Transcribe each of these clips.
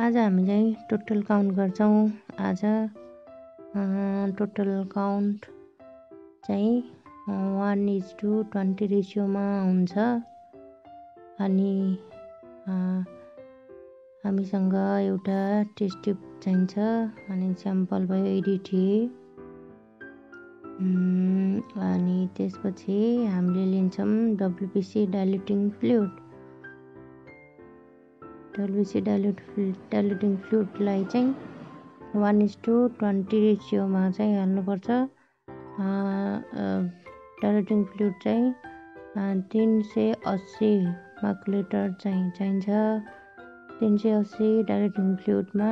आज हामी चाहिँ टोटल काउन्ट गर्छौँ। आज टोटल काउन्ट चाहिँ 1:20 रेसियोमा हुन्छ अनि हामीसँग एउटा टेस्ट ट्युब चाहिन्छ अनि स्याम्पल भयो एडिटी अनि त्यसपछि हामीले लिन्छौँ डब्ल्युपिसी डाइल्युटिङ फ्लुइड। डब्ल्युपिसी डाइल्युटिङ फ्लुइडलाई चाहिँ 1:20 रेसियोमा चाहिँ हाल्नुपर्छ। डाइल्युटिङ फ्लुइड चाहिँ 380 माइक्रोलिटर चाहिँ चाहिन्छ। 380 डाइल्युटिङ फ्लुइडमा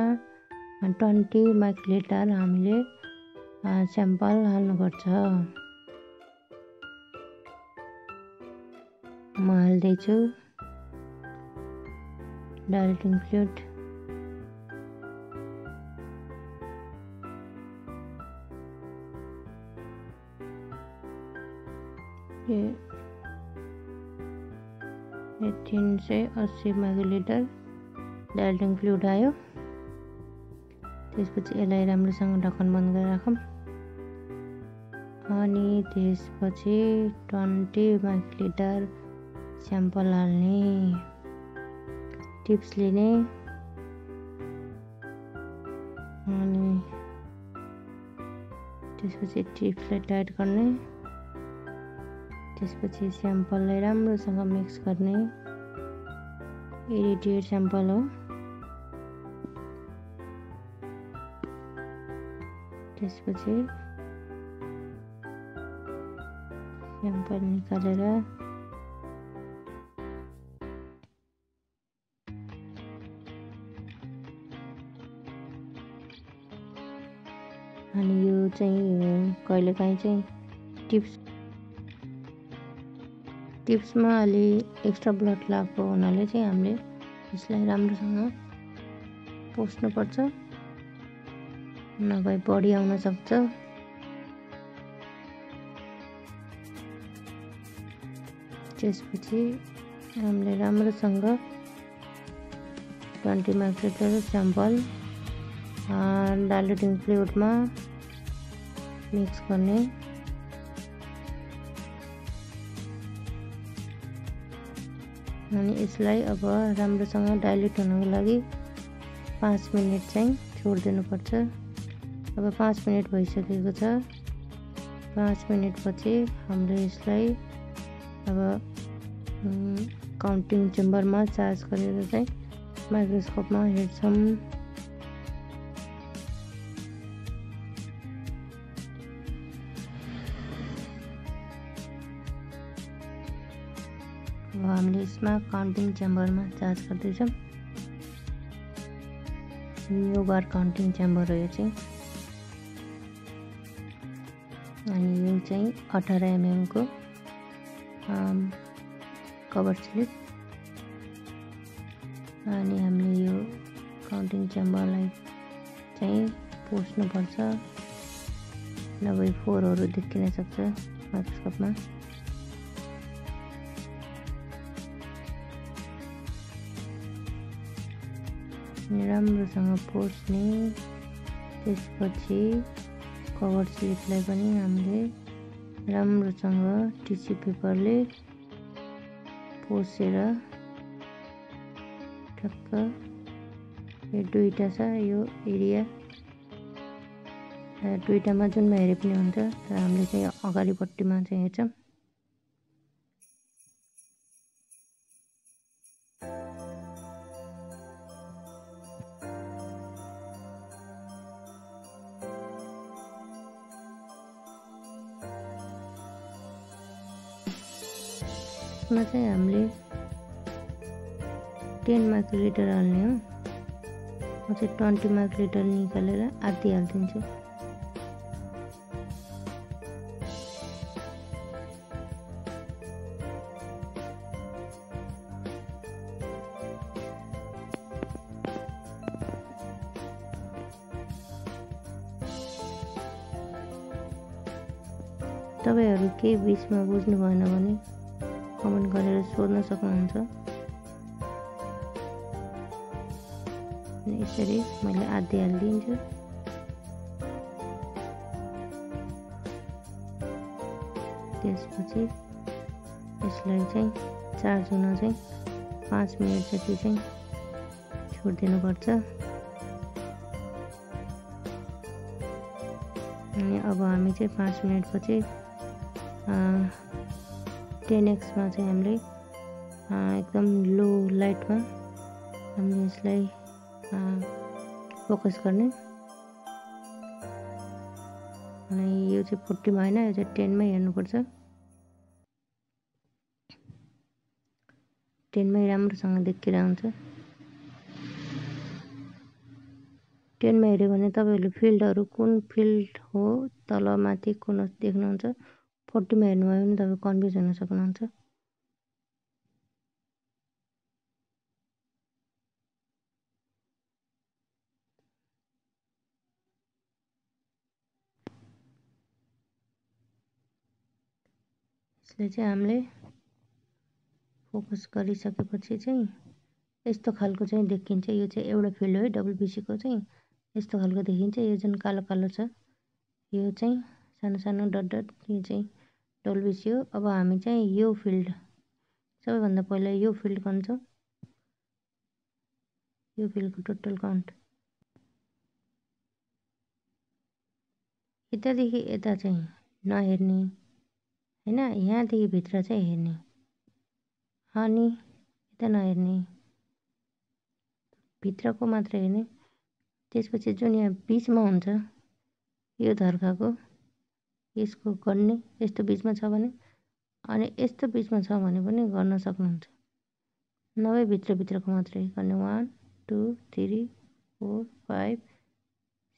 20 माइक्रोलिटर हामीले स्याम्पल हाल्नुपर्छ। म हाल्दैछु डाइल्युटिङ फ्लुइड। ये 380 माइक्रोलिटर डाइल्युटिङ फ्लुइड आयो। त्यसपछि यसलाई राम्रोसँग ढक्कन बन्द गरेर राखौँ अनि त्यसपछि 20 माइक्रोलिटर स्याम्पल हाल्ने, टिप्स लिने अनि त्यसपछि टिप्सलाई टाइट गर्ने, त्यसपछि स्याम्पललाई राम्रोसँग मिक्स गर्ने। इरिटेड स्याम्पल हो। त्यसपछि स्याम्पल निकालेर अनि यो चाहिँ कहिलेकाहीँ चाहिँ टिप्समा अलि एक्स्ट्रा ब्लड लागेको हुनाले चाहिँ हामीले यसलाई राम्रोसँग पोस्नुपर्छ, नभए बढी आउन सक्छ। त्यसपछि हामीले राम्रोसँग 20 माइक्रोलिटर स्याम्पल डाइल्युटिङ फ्लुइडमा मिक्स गर्ने। अनि यसलाई अब राम्रोसँग डाइल्युट हुनको लागि 5 मिनट चाहिँ छोडिदिनुपर्छ। अब 5 मिनट भइसकेको छ। 5 मिनटपछि हामीले यसलाई अब काउन्टिङ चेम्बरमा चार्ज गरेर चाहिँ माइक्रोस्कोपमा हेर्छौँ। अब हामीले यसमा काउन्टिङ चेम्बरमा चार्ज गर्दैछौँ। यो बार काउन्टिङ चेम्बर हो यो चाहिँ। अनि यो चाहिँ 18 mm को कभर स्लिप। अनि हामीले यो काउन्टिङ चेम्बरलाई चाहिँ पोस्नुपर्छ, नभए फोरहरू देखिन सक्छ माइक्रोस्कोपमा। राम्रोसँग पोस्ने। त्यसपछि कभर स्लिपलाई पनि हामीले राम्रोसँग टिस्यु पेपरले पोसेर ठक्क यो दुईटा छ यो एरिया दुईटामा जुनमा हेरे पनि हुन्छ, तर हामीले चाहिँ अगाडिपट्टिमा चाहिँ हेर्छौँ। यसमा चाहिँ हामीले 10 माइक्रोलिटर हाल्ने हो। म चाहिँ 20 माइक्रोलिटर निकालेर आधी हालिदिन्छु। तपाईहरु केही बीचमा बुझ्नु भएन भने कमेन्ट गरेर सोध्न सक्नुहुन्छ। अनि यसरी मैले आधी हालिदिन्छु। त्यसपछि यसलाई चाहिँ चार्ज हुन चाहिँ 5 मिनट जति चाहिँ छोडिदिनुपर्छ। अनि अब हामी चाहिँ 5 मिनटपछि 10x मा चाहिँ हामीले एकदम लो लाइटमा हामीले यसलाई फोकस गर्ने। अनि यो चाहिँ 40 मा हैन, यो चाहिँ 10 मै हेर्नुपर्छ। 10 मै राम्रोसँग देखिरहेको हुन्छ। 10 मा हेर्यो भने तपाईहरुले फिल्डहरु कुन फिल्ड हो तल माथि कुन देख्नुहुन्छ। 40 मा हेर्नुभयो भने तपाई कन्फ्युज हुन सक्नुहुन्छ। यसले चाहिँ हामीले फोकस गरिसकेपछि चाहिँ यस्तो खालको चाहिँ देखिन्छ। यो चाहिँ एउटा फिल्ड हो डब्ल्युबीसी को चाहिँ यस्तो खालको देखिन्छ। यो जुन कालो कालो छ यो चाहिँ सानो सानो डट डट यो चाहिँ डब्ल्युबीसी हो। अब हामी चाहिँ यो फिल्ड सबैभन्दा पहिला यो फिल्ड गन्छौँ। यो फिल्डको टोटल काउन्ट यतादेखि यता चाहिँ नहेर्ने हैन, यहाँदेखि भित्र चाहिँ हेर्ने अनि यता नहेर्ने, भित्रको मात्र हेर्ने। त्यसपछि जुन यहाँ बीचमा हुन्छ यो धर्काको यसको गर्ने, यस्तो बीचमा छ भने अनि यस्तो बीचमा छ भने पनि गर्न सक्नुहुन्छ। नभए भित्र भित्रको मात्रै गर्ने। 1 2 3 4 5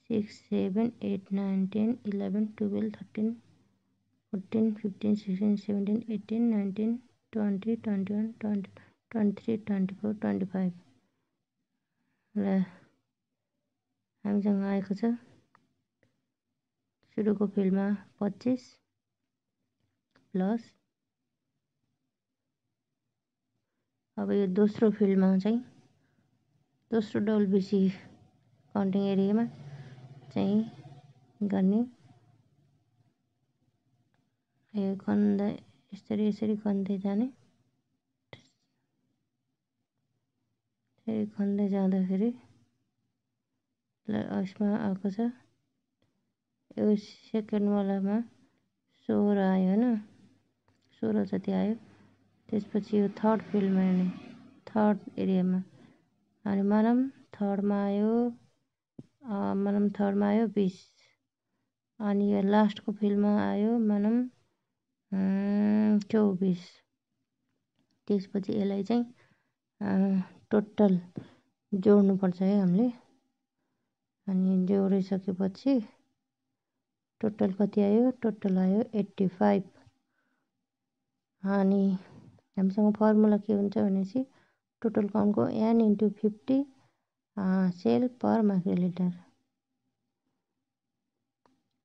6 7 8 9 10 11 12 13 14 15 16 17 18 19 20 21 22 23 24 25 ल हामीसँग आएको छ। सुरुको फिल्डमा 25 प्लस अब यो दोस्रो फिल्डमा चाहिँ दोस्रो डब्ल्युबीसी काउन्टिङ एरियामा चाहिँ गर्ने। यो खन्दै यसरी यसरी खन्दै जाने। यसरी खन्दै जाँदाखेरि यसमा आएको छ। यो सेकेन्ड वालामा 16 आयो हैन, 16 जति आयो। त्यसपछि यो थर्ड फिल्डमा हेर्ने, थर्ड एरियामा अनि मानम थर्डमा आयो 20 अनि यो लास्टको फिल्डमा आयो मानम 24। त्यसपछि यसलाई चाहिँ टोटल जोड्नुपर्छ है हामीले। अनि जोडिसकेपछि टोटल कति आयो? टोटल आयो 85। अनि हामीसँग फर्मुला के हुन्छ भनेपछि टोटल काउन्टको n * 50 सेल पर माइक्रोलिटर।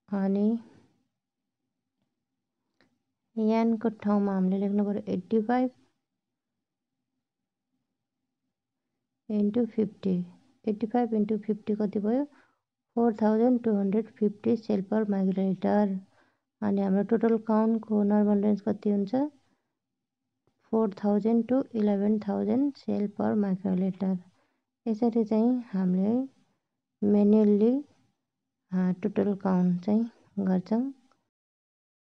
अनि n को ठाउँमा हामीले लेख्नु पर्यो 85 * 50। 85 * 50 कति भयो? 4250 सेल पर माइक्रोलिटर। अनि हाम्रो टोटल काउन्टको नर्मल रेन्ज कति हुन्छ? 4000 to 11000 सेल पर माइक्रोलिटर। यसरी चाहिँ हामीले म्यानुअली टोटल काउन्ट चाहिँ गर्छौं।